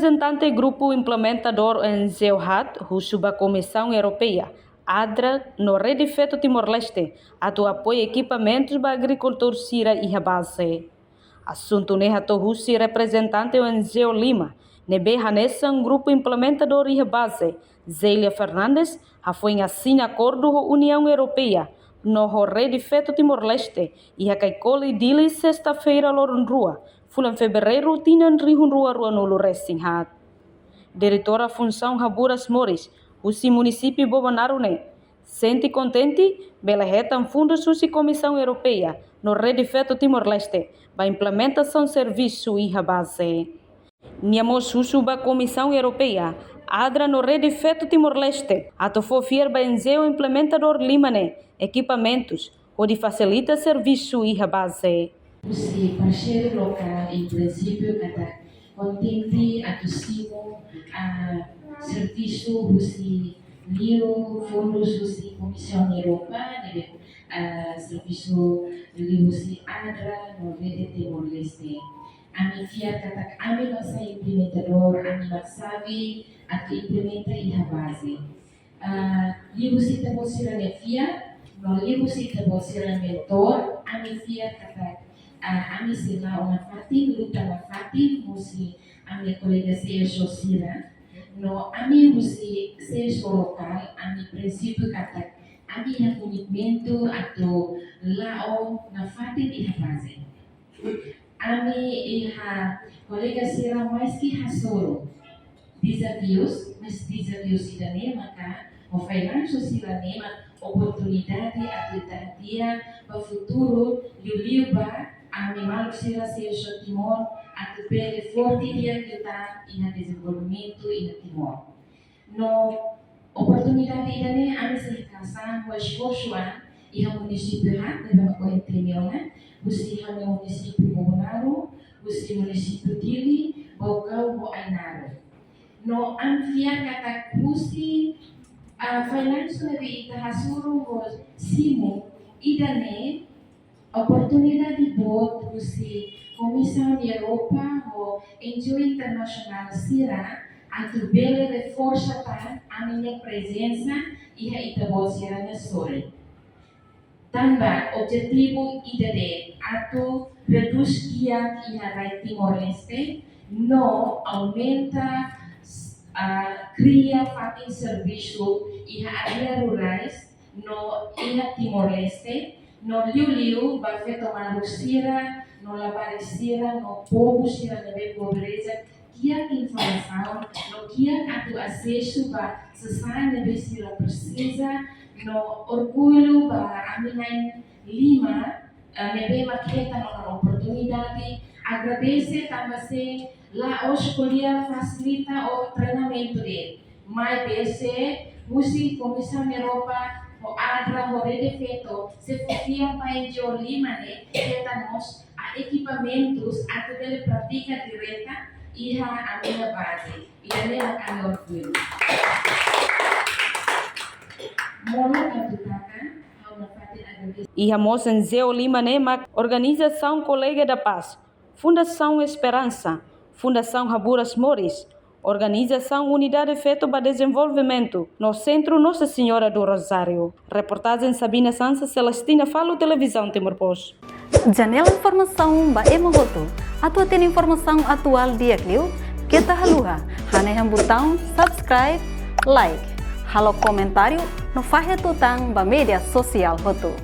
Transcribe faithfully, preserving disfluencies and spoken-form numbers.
Reprezentante grupu implementadór O N G O haat husu ba Komisaun Europeia, ADRA no Rede Feto Timor-Leste atu apoia ekipamentus ba agrikultór sira iha baze. Asuntu ne'e hato'o husi reprezentante O N G O lima, ne'ebé hanesan grupu implementadór iha baze, Zélia Fernandes, hafoin asina akordu ho Uniaun Europeia no ho Rede Feto Timor-Leste iha Caicoli, Dili, sesta-feira, loron rua, fulan Fevereiru, tinan rihun rua rua-nulu resin haat. Diretora Funsaun Haburas Moris, husi munisípiu Bobonaro ne'e, sente kontente bele hetan fundus husi Komisaun Europeia no Rede Feto Timor-Leste ba implementasaun servisu iha baze. Nia mós husu ba Komisaun Europeia, ADRA no Rede Feto Timor-Leste atu fó fiar ba N G O implementadór lima ne'e ekipamentus hodi fasilita servisu iha baze. Husi parseiru lokál, em princípio, katak kontente atu simu, ah, servisu husi liu fundus husi Komisaun Europa, ne'ebé, ah, servisu liu husi ADRA no Rede Timor-Leste. Ami fiar katak ami mak sai implementadór, ami mak xave atu implementa iha baze. Ah, liuhusi ita-boot sira-nia fiar, no liuhusi ita-boot sira-nia mentor, ami fiar katak, ah, ami sei la'o nafatin, luta nafatin, husi ami kolega C S O sira. No ami husi C S O lokál, ami prinsípiu katak, ami iha komitmentu atu la'o nafatin iha baze. Ami iha kolega sira maski hasoru dezafius, mas dezafius ida-ne'e maka ho fallansu sira-ne'e mak oportunidade atu ita hadi'a ba futuru, liuliu ba ami maluk sira C S O Timor atu bele forte di'ak liután iha dezenvolvimentu iha Timor. No oportunidade ida-ne'e ami sei hasa'e ho esforsu an iha munisípiu haat, ne'ebé mak ohin temi ona, husi ha'u-nia munisípiu Bobonaro, husi munisípiu Dili, Baucau ho Ainaro. No ami fiar katak husi, ah, fallansu ne'ebé ita hasoru ho simu ida-ne'e, oportunidade boot husi Komisaun Europa ho N G O internasionál sira atu bele reforsa tan ami-nia prezensa iha ita-boot sira-nia sorin. Tanba objetivu ida de'it atu redús kiak iha rai Timor-Leste, no aumenta, ah, kria fatin servisu iha área rurais, no iha Timor-Leste, no liuliu ba feto maluk sira, no labarik sira, no povu sira ne'ebé pobreza, kiak informasaun, no kiak atu asesu ba sasán ne'ebé sira presiza, no orgullu ba ami na'in lima, eh, ne'ebé mak hetan ona oportunidade, agradese tanba sei la'ós ko'alia fasilita ou treinamentu de'it. Maibé sei husi Komisaun Europa, ho ADRA, ho Rede Feto, sei fó fiar ba N G O lima ne'e, hetan mós ekipamentus atu bele pratika direta iha ami-nia baze. Ida-ne'e mak ami orgullu. Molok atu taka, ha'u nafatin agradese. Iha mós N G O lima ne'e mak Organizasaun Kolega da Paz, Fundasaun Esperansa, Fundasaun Haburas Moris, Organizasaun Unidade Feto ba Dezenvolvimentu, no Sentru Nossa Senhora do Rosário. Reportajen Sabina Sansa, Celestina Falo, Televizaun Timor Post. Janela informasaun ba ema hotu. Atu hatene informasaun atuál di'ak liu, keta haluha hanehan butaun subscribe, like, halo komentáriu, no fahe tutan ba média sosiál hotu.